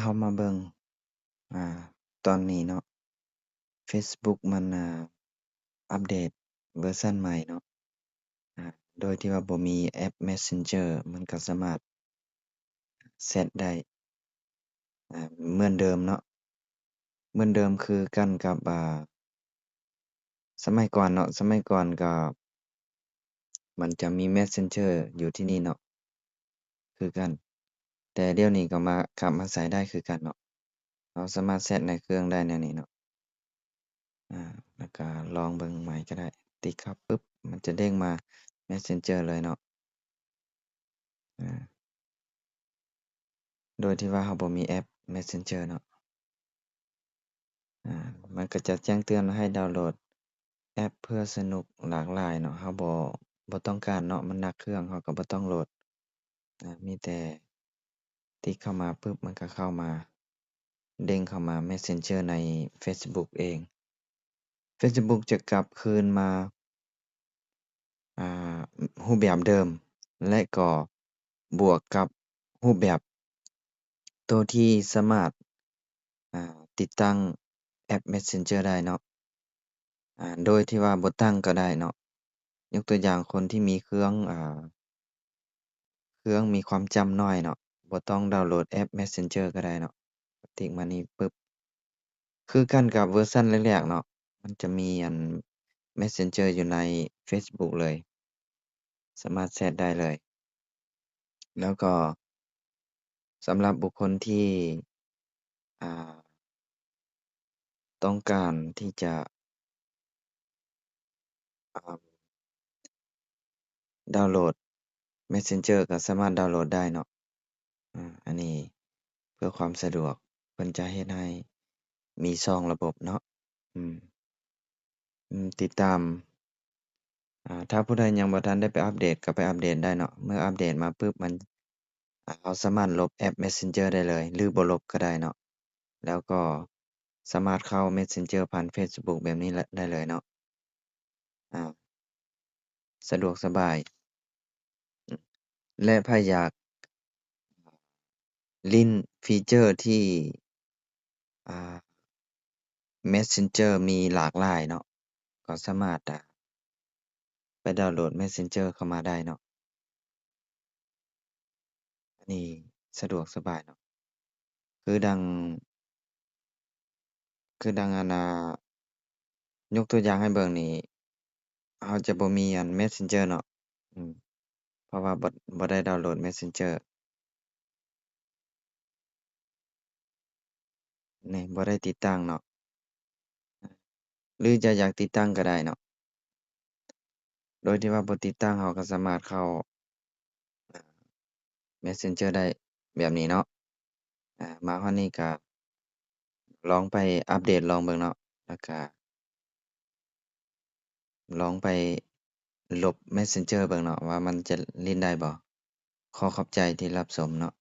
ເຮົາມາເບິ່ງ ອາ ຕອນນີ້ເນາະ Facebook ມັນ ອາ ອັບເດດເວີຊັນໃໝ່ເນາະ ອາ ໂດຍທີ່ວ່າບໍ່ມີແອັບ Messenger ມັນກໍສາມາດແຊັດໄດ້ ອາ ເໝືອນເດີມເນາະ ເໝືອນເດີມຄືກັນກັບ ອາ ສະໄໝກ່ອນເນາະ ສະໄໝກ່ອນກໍມັນຈະມີ Messenger ຢູ່ທີ່ນີ້ເນາະ ຄືກັນ ແຕ່ດຽວນີ້ກໍມາ ກັບມາໃຊ້ໄດ້ຄືກັນເນາະ ເຮົາສາມາດແຊັດໃນເຄື່ອງໄດ້ແນວນີ້ເນາະ ອາ ແລ້ວກໍລອງເບິ່ງໃໝ່ກໍໄດ້ ຕິກເຂົ້າປຶບ ມັນຈະເດ້ງມາ Messenger ເລີຍເນາະ ອາ ໂດຍທີ່ວ່າເຮົາບໍ່ມີແອັບ Messenger ເນາະ ອາ ມັນກໍຈະແຈ້ງເຕືອນໃຫ້ດາວໂຫຼດແອັບເພື່ອສະໜຸກຫຼາກຫຼາຍເນາະ ເຮົາບໍ່ ບໍ່ຕ້ອງການເນາະ ມັນໜັກເຄື່ອງ ເຮົາກໍບໍ່ຕ້ອງໂຫຼດ ອາ ມີແຕ່ຕິກເຂົ້າມາປຶບ ມັນກໍເຂົ້າມາ ເດ້ງເຂົ້າມາ Messenger ໃນ Facebook ເອງ Facebook ຈະກັບຄືນມາ ອາ ຮູບແບບເດີມ ແລະ ກໍບວກກັບຮູບແບບໂຕທີ່ສາມາດ ອາ ຕິດຕັ້ງແອັບ Messenger ໄດ້ເນາະ ອາ ໂດຍທີ່ວ່າບໍ່ຕັ້ງກໍໄດ້ເນາະ ຍົກຕົວຢ່າງຄົນທີ່ມີເຄື່ອງ ອາ ເຄື່ອງມີຄວາມຈຳໜ້ອຍເນາະ ບໍ່ຕ້ອງດາວໂຫຼດແອັບ Messenger ກໍໄດ້ເນາະ ຕິກມານີ້ປຶບ ຄືກັນກັບເວີຊັນແລກໆເນາະ ມັນຈະມີອັນ Messenger ຢູ່ໃນ Facebook ເລີຍ ສາມາດແຊັດໄດ້ເລີຍ ແລ້ວກໍສຳລັບບຸກຄົນທີ່ ອາ ຕ້ອງການທີ່ຈະ ອາ ດາວໂຫຼດ Messenger ກໍສາມາດດາວໂຫຼດໄດ້ເນາະ ອາ ອັນນີ້ເພື່ອຄວາມສະດວກ ເພິ່ນຈະເຮັດໃຫ້ມີສອງລະບົບເນາະ ອືມ ອືມ ຕິດຕາມ ອາ ຖ້າຜູ້ໃດຍັງບໍ່ທັນໄດ້ໄປອັບເດດ ກໍໄປອັບເດດໄດ້ເນາະ ເມື່ອອັບເດດມາປຶບ ມັນ ອາ ເຮົາສາມາດລົບແອັບ Messenger ໄດ້ເລີຍ ຫຼື ບໍ່ລົບກໍໄດ້ເນາະ ແລ້ວກໍສາມາດເຂົ້າ Messenger ຜ່ານ Facebook ແບບນີ້ໄດ້ເລີຍເນາະ ອາ ສະດວກສະບາຍ ແລະ ໃຜຢາກຫຼິ້ນຟີເຈີທີ່ ອາ Messenger ມີຫຼາກຫຼາຍເນາະ ກໍສາມາດ ອາ ໄປດາວໂຫຼດ Messenger ເຂົ້າມາໄດ້ເນາະ ອັນນີ້ສະດວກສະບາຍເນາະ ຄືດັ່ງ ຄືດັ່ງອັນນ່າ ຍົກຕົວຢ່າງໃຫ້ເບິ່ງນີ້ ເຮົາຈະບໍ່ມີອັນ Messenger ເນາະ ອືມ ເພາະວ່າບໍ່ ບໍ່ໄດ້ດາວໂຫຼດ Messenger ນີ້ ບໍ່ໄດ້ຕິດຕັ້ງເນາະ ຫຼືຈະຢາກຕິດຕັ້ງກໍໄດ້ເນາະ ໂດຍທີ່ວ່າບໍ່ຕິດຕັ້ງ ເຮົາກໍສາມາດເຂົ້າ Messenger ໄດ້ແບບນີ້ເນາະ ອາ ມາຮອດນີ້ກໍລອງໄປອັບເດດລອງເບິ່ງເນາະ ແລ້ວກໍລອງໄປລົບ Messenger ເບິ່ງເນາະ ວ່າມັນຈະຫຼິ້ນໄດ້ບໍ່? ຂໍຂອບໃຈທີ່ຮັບຊົມເນາະ.